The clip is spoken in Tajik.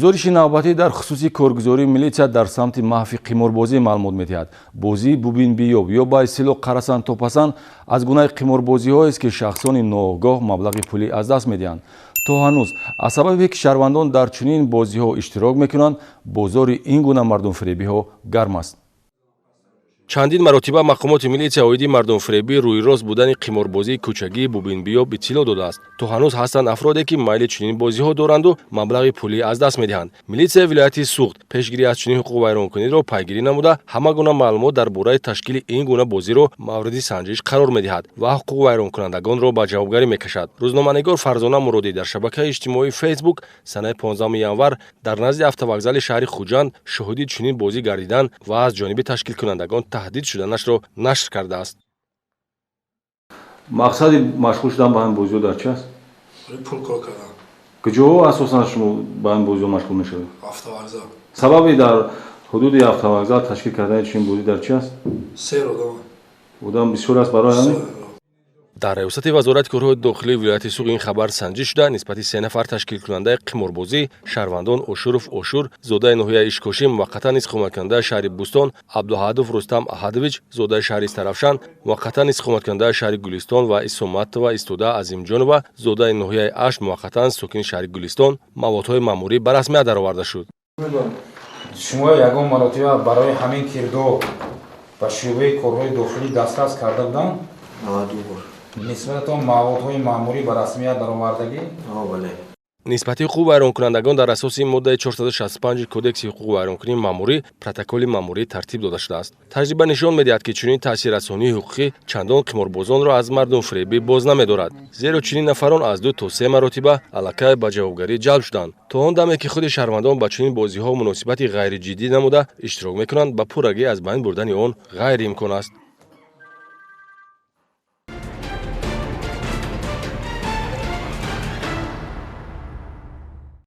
Гузориши навбатӣ дар хусуси коргузории милитсия дар самти маҳви қиморбозӣ маълумот медиҳад. Бозии бубин биёб ё ба истилоҳ қарасан топасан аз гунаи қиморбозиҳоест, ки шахсони ноогоҳ маблағи пулӣ аз даст медиҳанд. То ҳанӯз аз сабабе ки шаҳрвандон дар чунин бозиҳо иштирок мекунанд, бозори ин гуна мардумфиребиҳо гарм аст. Чандин маротиба мақомоти милитсия оиди мардумфиребӣ, рӯйрост будани қиморбозии кӯчагии бубинбиёб иттилоъ додааст. То ҳанӯз ҳастанд афроде, ки майли чунин бозиҳо доранду маблағи пулӣ аз даст медиҳанд. Милитсияи вилояти Суғд пешгирӣ аз чунин ҳуқуқвайронкуниро пайгирӣ намуда, ҳама гуна маълумот дар бораи ташкили ин гуна бозиро мавриди санҷиш қарор медиҳад ва ҳуқуқвайронкунандагонро ба ҷавобгарӣ мекашад. Рӯзноманигор Фарзона Муродӣ дар шабакаи иҷтимоии Фейсбук санаи 15 январ дар назди автовокзали шаҳри Хуҷанд шоҳиди чунин бозӣ гардидан ва аз ҷониби ташкилкунандагон таҳдид шуданашро нашр кардааст. Мақсади машғул шудан ба ҳамин бозиҳо дар чи аст? Пул кор кардан. Куҷоҳо асосан шумо ба ҳамин бозиҳо машғул мешавед? Автовокзал. Сабаби дар ҳудуди автовокзал ташкил кардани чунин бозӣ дар чи аст? Сер одам. Одам бисёр аст, барои ҳамин. Дар раёсати Вазорати корҳои дохилии вилояти Суғд ин хабар санҷиш шуда, нисбати се нафар ташкилкунандаи қиморбозӣ, шаҳрвандон Ошуров Ошур, зодаи ноҳияи Ишкошим, муваққатан истиқоматкунандаи шаҳри Бӯстон, Абдуаҳадов Рустам Аҳадович, зодаи шаҳри Истаравшан, муваққатан истиқоматкунандаи шаҳри Гулистон, ва Исоматова Истода Азимҷонова, зодаи ноҳияи Ашт, муваққатан сокини шаҳри Гулистон, маводҳои маъмурӣ ба расмият дароварда шуд. Шумо ягон маротиба барои ҳамин кирдор ба шӯъбаи корҳои дохилӣ дастрас карда буданд? Ду бор. Нисбататон маводҳои маъмурӣ ба расмият даровардагӣ? Бале. Нисбати ҳуқуқвайронкунандагон дар асоси моддаи 465 Кодекси ҳуқуқвайронкунии маъмурӣ протоколи маъмурӣ тартиб дода шудааст. Таҷриба нишон медиҳад, ки чунин таъсиррасонии ҳуқуқӣ чандон қиморбозонро аз мардумфиребӣ боз намедорад, зеро чунин нафарон аз ду то се маротиба аллакай ба ҷавобгарӣ ҷалб шуданд. То он даме ки худи шаҳрвандон ба чунин бозиҳо муносибати ғайриҷиддӣ намуда иштирок мекунанд, ба пуррагӣ аз байн бурдани он ғайриимкон аст.